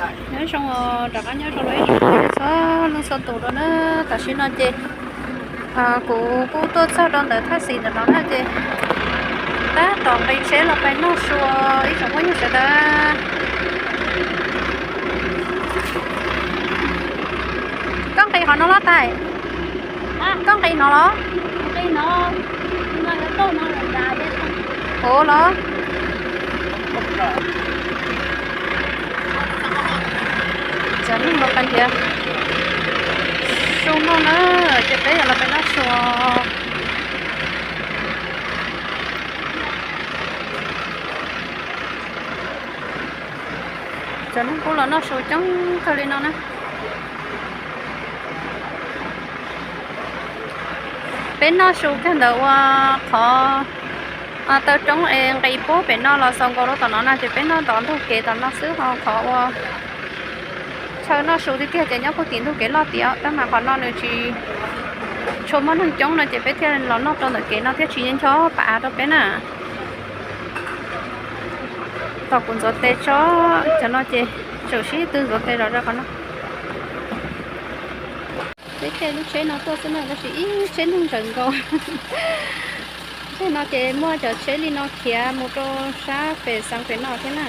Nyob zoo, rov qab nyob zoo rau ib tsoom phooj ywg txhua leej txhua tus dua na. Tam sim no ces kuv kuj tuaj txog rau ntawm thaj xis ntawm no na ces tab tom nqis tsheb los pais noj su ib tsoom phooj ywg sawv daws. Koj nqis qhov no los tais? Koj nqis no los? Ua los. Cov neeg los pais nrhiav su noj na, ces peb yuav los pais noj su. Cov neeg kuj los noj su coob kawg li no na. Peb noj su kawg ntawd ua qhov taw roob es nqis puag pem no los xaus nkaus rau tom no na, ces peb noj tom ntug kev tom no xwb ho qhov ua chaw noj su tiag tiag ces nyob puag tim ntug kev loj tiag, tab mas qhov no nws tsis tshua muaj neeg coob no ces peb thiaj los noj rau ntawm kev no thiaj tsis ncho pam av rau peb na. Tos kuv ntxuav tes tso, cov no ces tseem sib tw ntxuav tes zom zaws qhov no. Peb caij lub tsheb no tuaj xwb na tab sis ib tsheb neeg zawm nkaus. Tsheb no ces muaj cov tsheb li no khiav mus rau sab pem xeev pem no thiab na.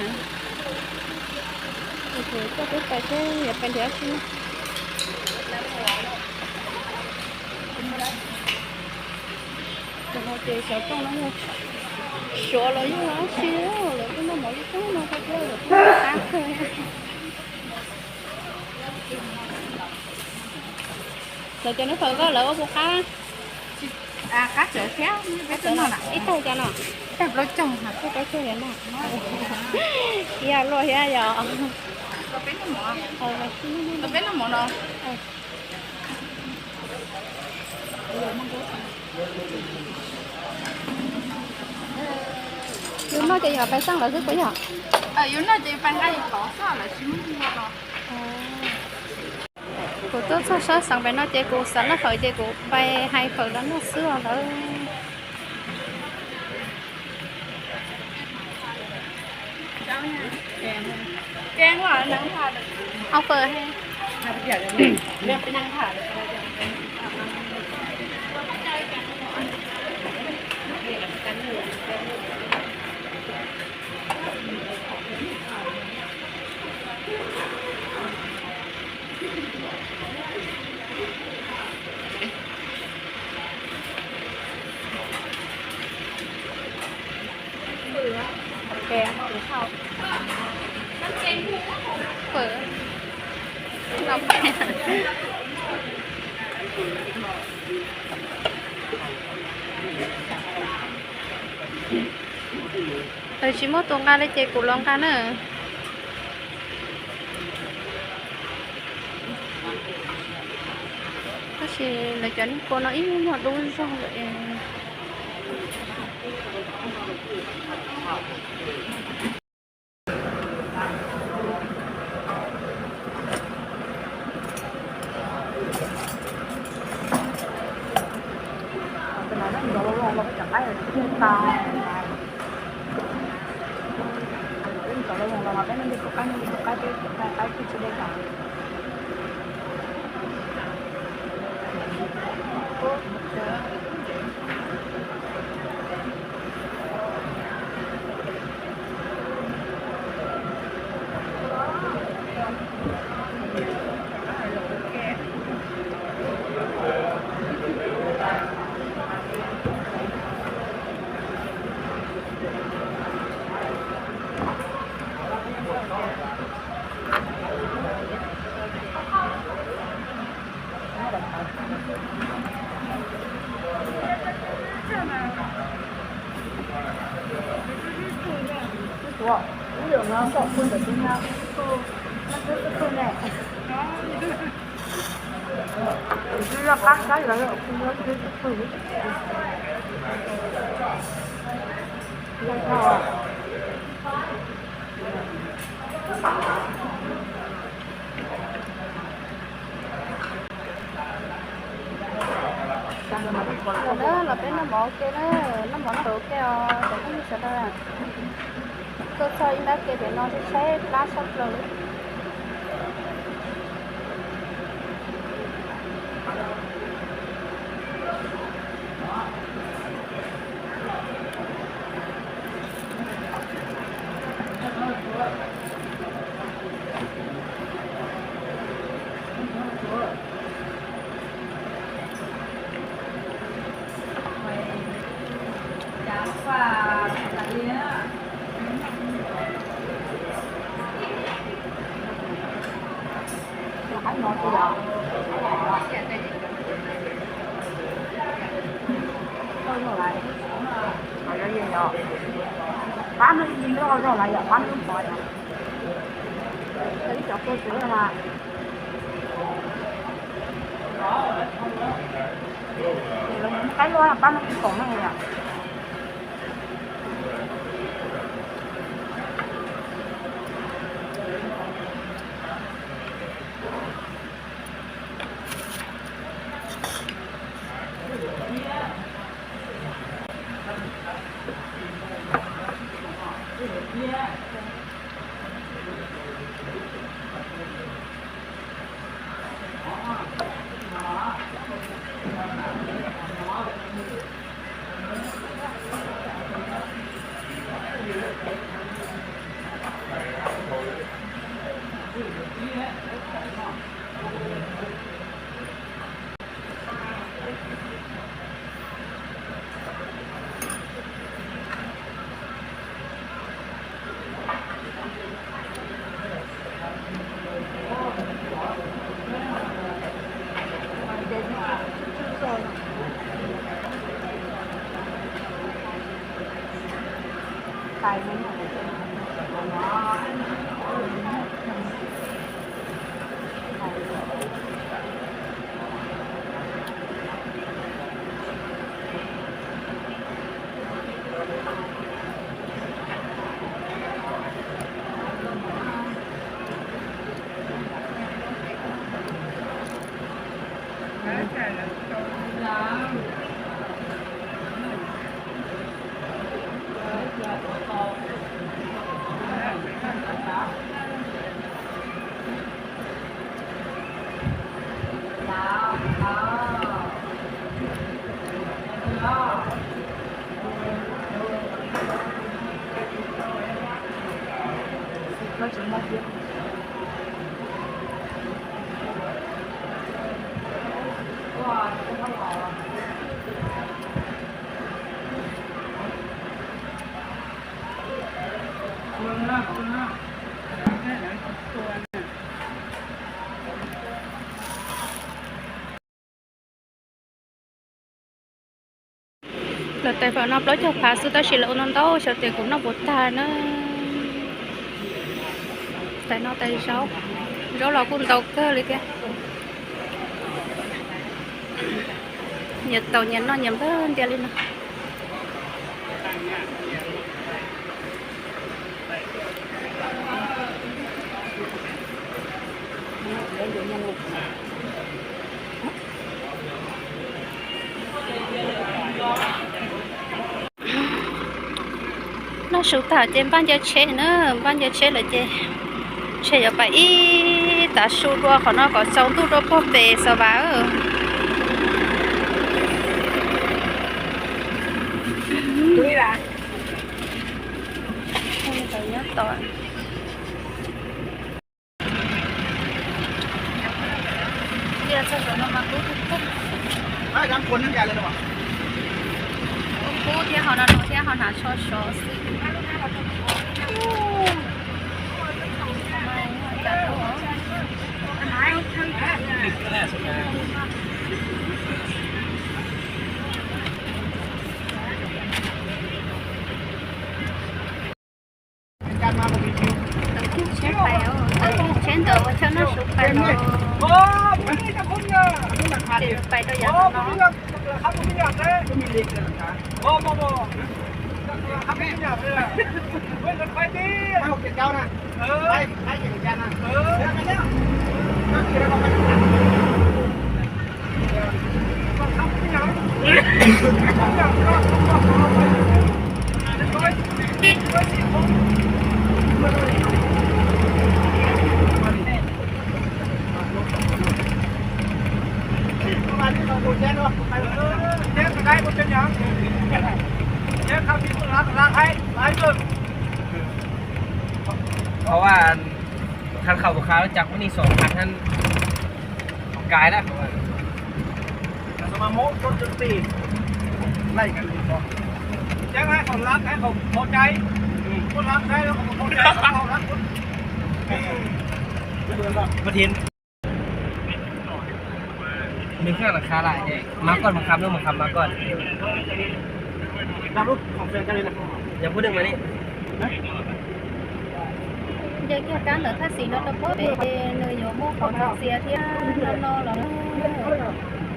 Coj peb pais seb yuav pais nrhiav dab tsi na. Tus no ces xyov rooj no yog suav los yog dab tsi, lawv twb noj mov coob no thiab lawv twb qab kawg. Lawv cov nub thaum vaj lawv ua puas qab? Qab tseem thiab, peb twb noj na. Ib tag cov no? Ib tag plaub caug, ib tag plaub caug yog no. Ib yam luaj thiab yom. Peb noj mov no. Yus noj ces yus pais xaj lawv xwb puas yog? Yus noj ces pais nqa yus tod xwb, lawv tsis muaj. Kuv tuaj txog sab xeev pem no ces kuv xav noj fawm ces kuv pais hais fawm rau noj xwb os lawm. Au fawm. Tsis muaj tus nqa li ces kuv los nqa na. Tab sis lawv cov niag kua no ib nyuag dub zog lawm. Los na, los peb noj mov ua ke na, noj mov noj ua ke os cov phooj ywg sawv daws. Tuaj txog ib nrab ke pem no saib plab tshaj plaws li. Pab no ib lub hau zaug lawm yom, pab lub pov yom. Ib cov kua tsev mas qaib luaj pab no ib koom no yom. Lawv tais fawm no plaub caug phav xwb tab sis lawv ua ntau ntau xyov tias kuv noj puas tag na. Tais no tais zaub, zaub los kuj ntau kawg li thiab. Nyias tau nyias noj nyias npawg ntiag li no. Noj su tag ces npaj ncaws tsheb na, npaj ncaws tsheb lawm ces ntshe yuav pais ib tav su dua qhov no kom tsaus ntuj rau puag pem Xav Vas. Txog saum no mas kub tiag tiag. Kub thiab ho no no thiab ho hnav tsho sov xwb. Tsheb pais, tsheb ntawd ua choj noj su pais los. Ces pais rau yav no. เขาว่าคันเขาบอกเขาจับพวกนี้สองพันท่านกายแล้วเขาว่า Sao mà mốt có chữ tiền. Lạy cái gì đó. Chắc hai phòng lắm, hai phòng phòng cháy. Có lắm cái đó, phòng cháy, phòng lắm. Bất hiến. Mình khác là khá lại vậy. Má con mà khám đâu mà khám má con. Đọc lúc phòng phim cho nên là. Giờ quyết định mà đi. Nce kiag kab ntawm thaj xis no rau pem, nws yuav muaj qhov txhia txhia thiab no no los.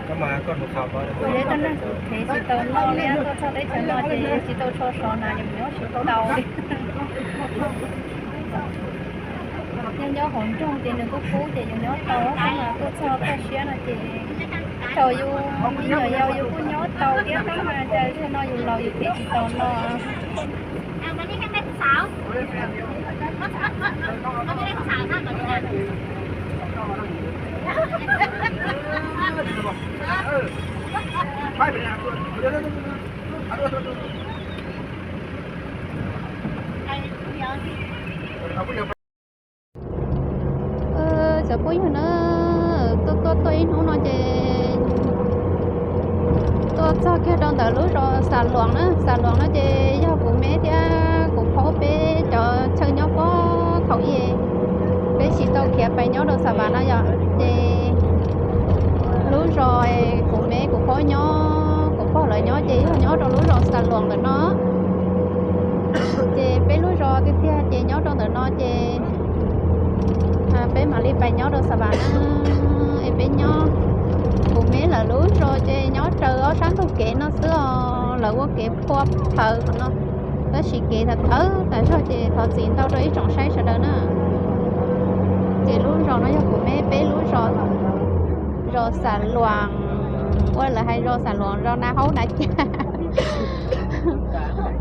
Koj mas koj mus qhov ko. Kuv yog ib tug neeg kuv khev tsis tau noj li, tuaj txog teb chaws no ces tsis tau so sov na, yus nyob tsis tau li. Nyob nyob hauv nroog ces nws kuj kub ces yus nyob tau, tab mas tuaj txog toj siab no ces thaum yus me nyuam yaus yus kuj nyob tau thiab, tab mas cas zaum no yus laus yus khev tsis tau no. Cov phooj ywg na, tuaj tuaj tuaj ib hnub no ces tuaj txog kiag rau ntawm lub zos Xam Luam na. Xam Luam no ces yog kuv me thiab kuv phaub peb cov chaw nyob puag thaum ub, peb tsis tau khiav pais nyob rau Xam Vam no yom. Ces lub zos kuv me kuv phaub nyob, kuv pog lawv nyob ces yog nyob rau lub zos Xam Luam ntawm no. Ces peb lub zos tiag tiag ces nyob rau ntawm no ces peb mam li pais nyob rau Xam Vam na. Es peb nyob, kuv me lawv lub zos ces nyob raws ob sab ntug kev no xwb os, lawv ua kev phua plhaws qhov no. Tab sis kev tawv tawv tas zog ces thov txim ntau rau ib tsoom saib sawv daws na. Ces lub zos no yog kuv me peb lub zos, zos Xam Luam, ua lawv hais zos Xam Luam zos na haub na cas.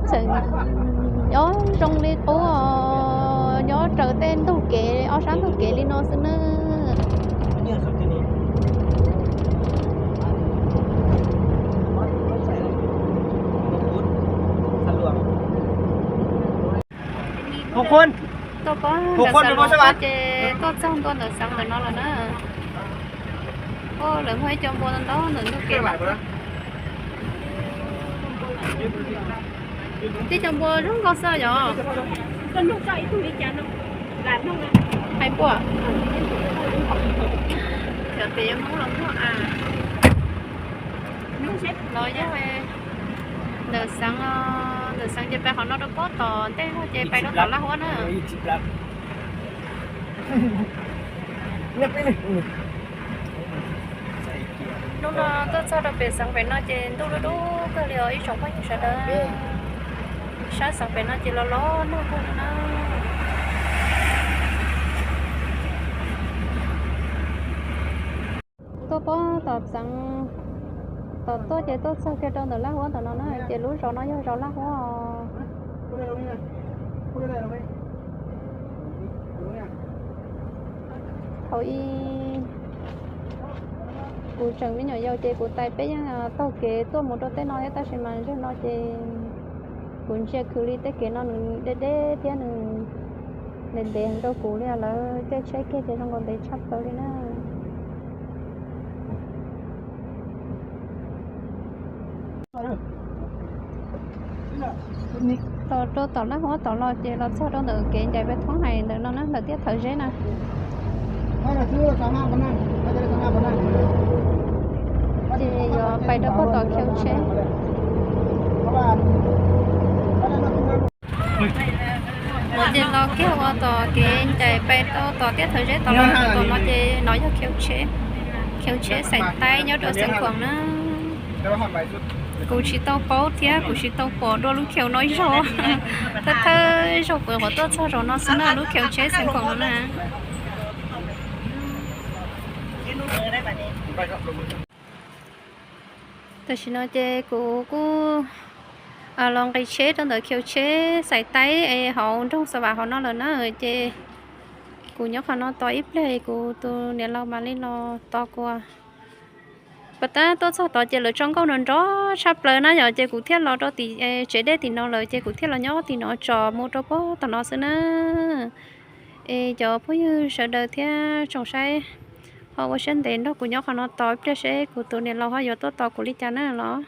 Tseem nyob zoo li qub os, nyob raws tej ntug kev, ob sab ntug kev li no xwb na. Hua Khun, tuaj pab Hua Khun, Xam Luam ces tuaj txog ntua ntawm xeev ntawm no lawm na. Lawv muaj ib co npua ntau ntau ntawm ntug kev. Tib co npua zoo nkauj xwb yom. Hais npua. Cov pem Hmoob los muaj a. Los yog ntawm xeev, ntawm xeev ces pais qhov no rau pob tom ntej no ces pais rau tom Laj Huab na. Hnub no tuaj txog rau pem xeev pem no ces ntuj dub dub kawg li os ib tsoom phooj ywg sawv daws. Sab xeev pem no ces los los nag kawg li na. Tuaj pob tom xeev, tom tuaj ces tuaj txog kiag rau ntawm Laj Huab ntawm no na, ces lub zos no yog zos Laj Huab os. Thaum ub kuv tseem me nyuam yaus ces kuv tais peb yeej taug kev tuaj mus rau tej no thiab, tab sis mas zaum no ces kuv ntsia khwv li tej kev no nws deb deb thiab nws ntev ntev rau kuv li, lawv caij tsheb kiag ces zoo nkaus ntev tshaj plaws li na. Los rau tom Laj Huab tom los ces los txog rau ntawm kev ncaim peb thoob hais ntawm no na, lawv thiaj thawv zeb na. Ces yuav pais rau pob tom khiv tsheb. Ces los kiag ua tom kev ncaim pais rau tom thiaj thawv zeb tom no, tom no ces no yog khiv tsheb, khiv tsheb xais taib nyob rau Xeev Khuam na. Kuv tsis tau paub thiab kuv tsis tau pom dua lub khiv no zaug. Thawj thawj zaug kuv qhuav tuaj txog zaum no xwb na, lub khiv tsheb Xeev Khuam no na. Tam sim no ces kuv kuj los nqis tsheb rau ntawm khiv tsheb xais taib es hauv nroog Xa Vam hauv no lawm na, ces kuv nyob qhov no tos ib pliag kuv tus niam laus mam li los tos kuv. Pas tab tuaj txog tod ces lawv tso nkauj nrov nrov tshaj plaws na yom, ces kuv thiaj los rau tim tsev dej tim no lawm ces kuv thiaj los nyob tim no tso mus rau pob tom no xwb na. Es cov phooj ywg sawv daws thiab tsoom saib, ho ua siab ntev nrog kuv nyob qhov no tos ib pliag seb kuv tus niam laus ho yuav tuaj tos kuv li cas na los.